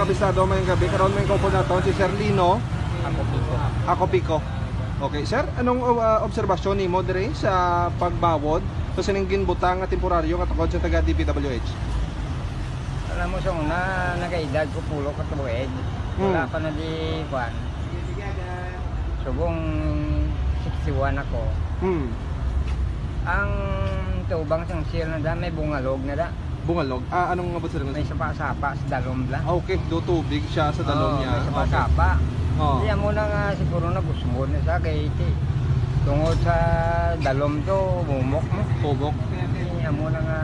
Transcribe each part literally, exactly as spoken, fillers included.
Bisado, mayong gabi. Karon may kaupod naton si Sir Lino. Ako Pico. Ako Pico. Okay, sir, anong, uh, obserbasyon nimo diri sa pagbawod sa sining ginbutang nga temporaryo nga tukod sa taga D P W H? Alam mo, sa una, nagaedad ko pulo ka tuig. Hmm. Wala pa na di, kwan. Subong sixty-one ako. Hmm. Ang tubang sang sir na da, may bungalog na da. Bungalog? Ah, anong abot sa May sapa-sapa sa dalom bla. Ah, okay. Do tubig siya sa dalom Oo, niya. May Okay. sapa-sapa. Oo. Di, amo na nga siguro nagusmod na siya kay ti-, tungod sa dalom to, bumok mo. Bumok. Di, amo na nga,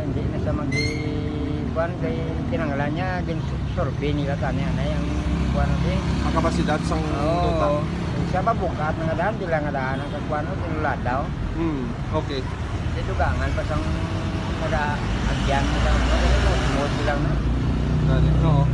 hindi na siya mag-, kuwan, kay kinanglan niya, gin-survey nila tani, anay ang kuwan, di. Ang kapasidad sang Oo. duta. Siya ba bukat na nga daan, pila nga daan ang kakuwan, tinulad daw. Hmm, okay. Di dugangan pa sang nag-aagyan mo lang, no? Kasi mo, smooth lang, no? Gani, oo.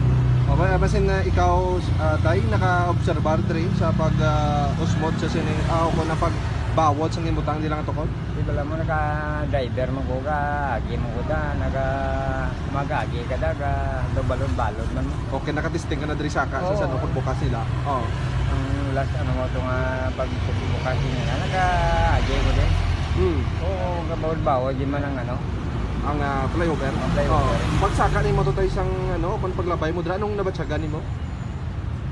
O, ba, basin na ikaw, ah, Tay, naka-obserbar diri sa pag, ah, usmod sa sining, ah, o kung ang pagbawod sa ginbutang nila nga tukod? Di bala mo, naka-driver mo ko, ka-agi mo ko da, naga-, mag-agi ka da, ga-, balon-balon man mo. Okay, naka-testing ka na diri sa ka, sa Oo. San Juan, pagbukas nila? Oo. Ang last, ano mo, ito nga, pag bukas nila, naka-agi ko din. Hmm. Oo, gabawal-bawal, di man ang ano. Ang, ah, flyover? Ang flyover. Oo. Pagsaka nimo to, Tay, sang, ano, kung paglabay mo dira, anong nabatyagan nimo?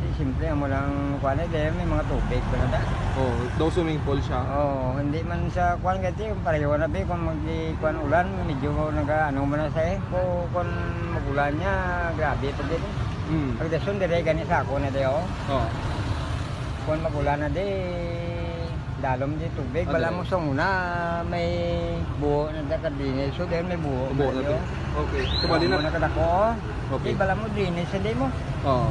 Di, simple, amo lang, kuwan, eh, dahil may mga tubig pa na da. Oo, daw swimming pool siya. Oo, hindi man sa, kuwan, kasi yung pareho na, be, kung mag-, kuwan, ulan, medyo naga, ano man na sa, eh, kung, kung mag-ulan niya, grabe pa din, eh. Hmm. Pag dason, dire, gani sa ako na, di, oh. Oo. Kung mag-ulan na, di, dalom di tubig. Ah, bala dali. Mo sa una, may buho na da ka drainage. So, dahil may buho Buho na na yun. Di. Okay. So, bali na. Buho na kadako. Okay. Di, bala mo drainage, hindi mo. Oo.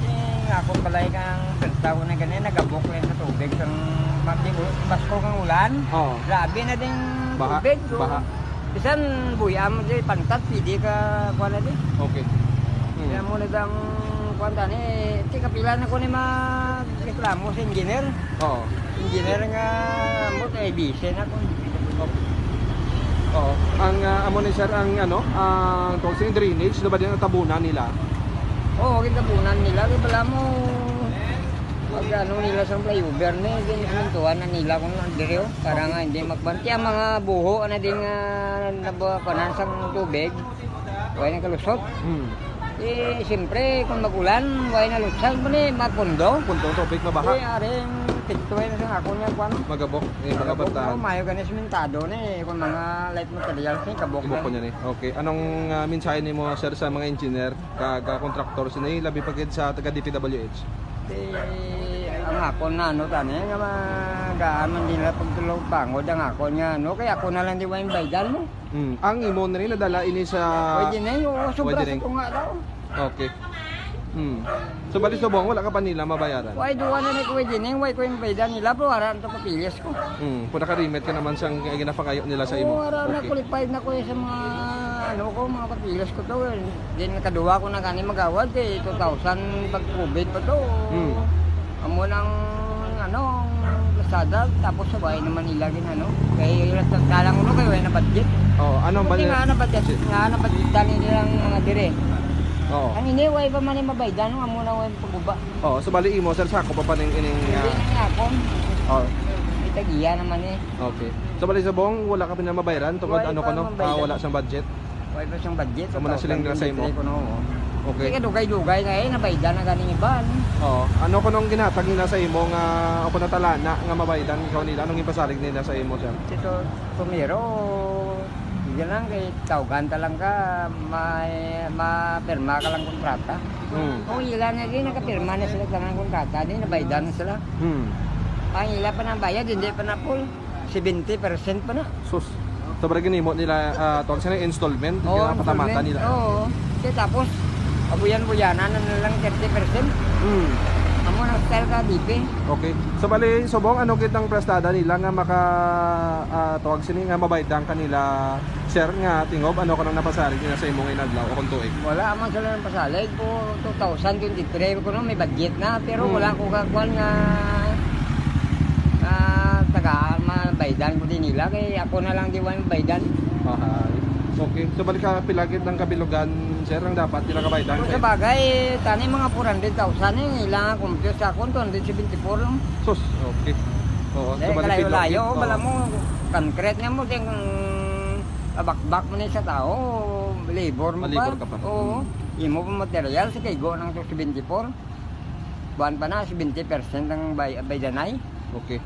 Sing ako balay kang pagtaw na ganyan, nagabok lang sa tubig. Sang magdi-, basko kang ulan. Oo. Grabe na ding Baha. Tubig. So, Baha. Bisan buya mo di pantat, pwede ka, kuwan na di. Okay. Hmm. Kaya mo na dang, kuwan tani, ti kapila na ko ni magreklamo sa engineer. Oo. Engineer nga, mo, kay busy na ko. Oo. Ang, ah, amo ni sir, ang ano, ang tawag sa drainage, na ba din ang tabunan nila? Oo, gitabunan nila. Kaya pala mo, pag ano nila sa flyover ni, ginamintuan na nila kung ano diri, oh. Para nga hindi magbanti ang mga buho na din nga nabukanan sa tubig. Way na kalusot. Hmm. Eh, siyempre, kung mag-ulan, way na lusot, mo ni mapundo. Pundo, tubig, mabaha. Eh, aring tiktuway na sa ako niya, kwan. Magabok, eh, Magabok magabata. Na, mayo gani simentado ni, kung mga light materials ni, kabok Kabok na. Ko niya ni. Okay. Anong, ah, mensahe nimo, sir, sa mga engineer kag, ah, contractor sini, labi pa gid sa taga D P W H? Di, ang akon na ano tani, nga magaan man din nila pagtulog bangod ang akon nga ano, kay ako na lang di way baydan mo. Hmm. Ang imo na rin nadala ini sa Pwede na yun, oo, sobra Pwede sa na yun. Tunga daw. Okay. Hmm. So, bali subong, wala ka pa nila mabayaran? Way duwa na ni Kuya Jining, way ko yung baydan nila, pero wala na to papilis ko. Hmm. Kung nakarimit ka naman sa ginapangayo nila sa imo? Oo, wala na, Okay. Qualified na ko sa mga, ano ko, mga papilis ko to, eh. Di nakaduwa ko na gani magawad, eh, two thousand pag COVID pa to. Hmm. Amo nang, ano, Lazada, tapos sa bahay naman nila gin, ano. Kay nagtagdalang ulo, kay wala na budget. Oh, anong Buti budget? Nga na budget, Si- nga na budget dali nilang mga dire. Oo. Ang ini, way pa man yung mabaydan, amo na way paguba. Oo, so bali imo, sir, sako pa pa ning ining, Hindi ah, na nga ako. Oh. Itagiya naman eh. Okay. So bali subong, wala ka pa na mabayaran tungod Way ano pa ko, no? Ah, mabayaran. Wala siyang budget. Way pa siyang budget, Amo na siling nasa imo? Two thousand twenty-three ko, no? Okay. Kaya dugay-dugay nga, eh, nabaydan na ganing iban. Oo. Ano ko nung ginhatag nila sa imo nga, o kung natalana nga mabaydan ikaw nila, anong ipasalig nila sa imo, sir? Ito, primero, yun lang, kay tawgan ta lang ka, may, mapirma ka lang kontrata. Hmm. Kung ila na din, nakapirma na sila tanan kontrata, di nabaydan na sila. Hmm. Ang ila pa nang bayad, hindi pa na full. Seventy percent pa na. Sus. Sobra ginimo nila, ah, tawag sila installment, Oo, yung patamata installment. Nila. Oo. Kaya tapos, abuyan-buyanan na lang thirty percent. Hmm. Amo nang style ka, D P. Okay. So, bali, subong, ano kitang prestada nila nga maka, ah, tawag sini nga mabaydan kanila, sir, nga tingob, ano ko nang napasarig nila sa imong inadlaw o kung tuig? Wala man sila nang pasalig po, two thousand twenty-three ko no, may budget na, pero Hmm. Wala ko kakuan nga, ah, taga, mabaydan ko din nila, kay ako na lang di wala baydan. Aha. Okay. So, balik ka, pila gid ang kabilugan, sir, ang dapat nila kabaydan? Kung sa bagay, tani mga four hundred thousand eh, ilang compute sa akon, two hundred seventy-four lang. Sus, okay. Oo, Dahil so, balik kalayo-layo, pila- bala oo. Mo, concrete nga mo, ding abakbak mo na sa tao, labor mo Malibor pa. Ka pa. Oo. Imo pa material sa kaigo ng two seventy-four. Buwan pa na, seventy percent ang bay baydanay. Okay.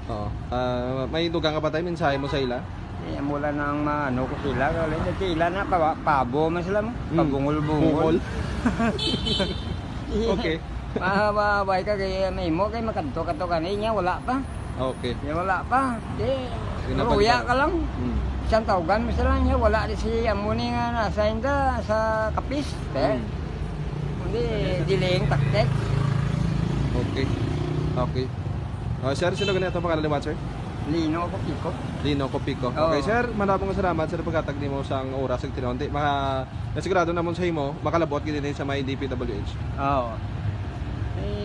Oo. Ah, may dugang ka pa tayo, mensahe mo sa ila? Eh, mula nang maano ko sila, kaya sila na pa, pabo man sila mo. Hmm. Pabungol-bungol. Bungol. Okay. Mahaway ka kay may mo kay makadto ka to kani niya wala pa. Okay. Niya wala pa. Di Yun ang ruya palitan. Ka lang. Hmm. Siyang tawgan mo sila niya wala di si amo ni nga na-assign da sa kapis. Eh. Hmm. Kundi delaying tactics. Okay. Okay. Ah, sir, sino ganito pangalan ni sir? Lino ko piko. Lino Copico. Oo. Okay, sir, maraming salamat sa paghatag nimo sang oras ug tinahon. Di, maka, sigurado namon sa imo, makalabot gid ini sa may D P W H. Oo. Eh,